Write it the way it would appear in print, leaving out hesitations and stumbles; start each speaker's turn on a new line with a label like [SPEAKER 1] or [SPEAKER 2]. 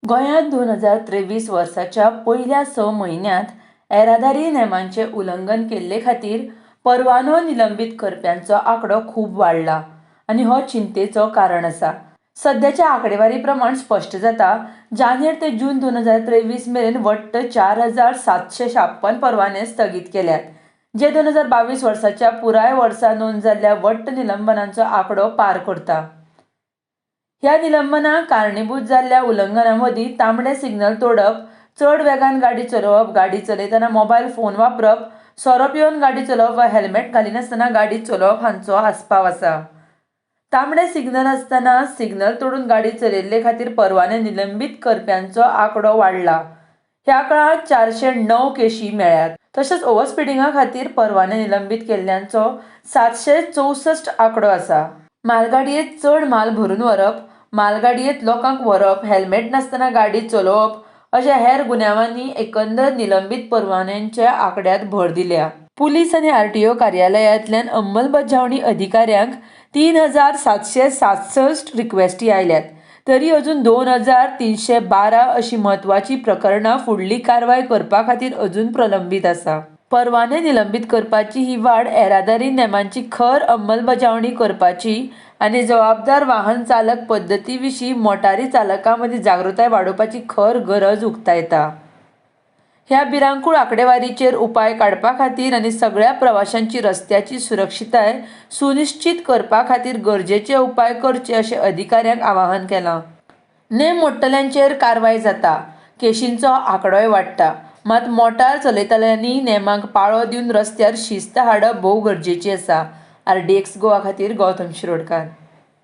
[SPEAKER 1] गोंयांत 2023 वर्साच्या पयल्या 6 म्हयन्यांत येरादारी नेमांचें उल्लंघन केल्ले खातीर परवानो निलंबीत करप्यांचो आंकडो खूब वाडला आनी हो चिंतेचो कारण आसा. सद्याच्या आंकडेवारी प्रमाण स्पश्ट जाता, जानेर ते जून 2023 मेरेन वट्ट 4756 परवाने स्थगीत केल्यात, जे 2022 वर्साच्या पुराय वर्सा नोंद जाल्ल्या वट्ट निलंबनांचो आंकडो पार करता. ह्या निलंबनाक कारणीभूत जाल्ल्या उल्लंघनां मदीं तांबडे सिग्नल तोडप, चड वेगान गाडी चलोवप, गाडी चलयतना मोबायल फोन वापरप, सोरो पिवन गाडी चलोवप वा हेल्मेट घालिनासतना गाडी चलोवप हांचो आस्पाव आसा. तांबडे सिग्नल आसतना सिग्नल तोडून गाडी चलयल्ले खातीर परवाने निलंबीत करप्यांचो आंकडो वाडला. ह्या काळांत 409 केशी मेळ्ळ्यात. तशेंच ओव्हरस्पिडिंगा खातीर परवाने निलंबीत केल्ल्यांचो 764 आंकडो आसा. मालगाडयेंत चड म्हाल भरून व्हरप, मालगाडयेंत लोकांक व्हरप, हेल्मेट नासतना गाडी चलोवप अशा हेर गुन्यांवांनी एकंदर निलंबीत परवान्यांच्या आंकड्यांत भर दिल्या. पुलीस आनी आरटीओ कार्यालयांतल्यान अंमलबजावणी अधिकाऱ्यांक 3767 रिक्वेस्टी आयल्यात, तरी अजून 2312 अशीं म्हत्वाचीं प्रकरणां फुडली कारवाय करपा खातीर अजून प्रलंबीत आसा. परवाने निलंबीत करपाची ही वाड येरादारी नेमांची खर अंमलबजावणी करपाची आनी जबाबदार वाहन चालक पद्दती विशीं मोटारी चालकां मदीं जागृताय वाडोवपाची खर गरज उक्तायता. ह्या भिरांकूळ आंकडेवारीचेर उपाय काडपा खातीर आनी सगळ्या प्रवाशांची रस्त्याची सुरक्षितताय सुनिश्चीत करपा खातीर गरजेचे उपाय करचे अशें अधिकाऱ्यांक आवाहन केलां. नेम मोडटल्यांचेर कारवाय जाता, केशींचो आंकडोय वाडटा. मात मोटार चलयतल्यांनी नेमांक पाळो दिवन रस्त्यार शिस्त हाडप भोव गरजेची आसा. आरडीएक्स गोवा खातीर गौतम शिरोडकार.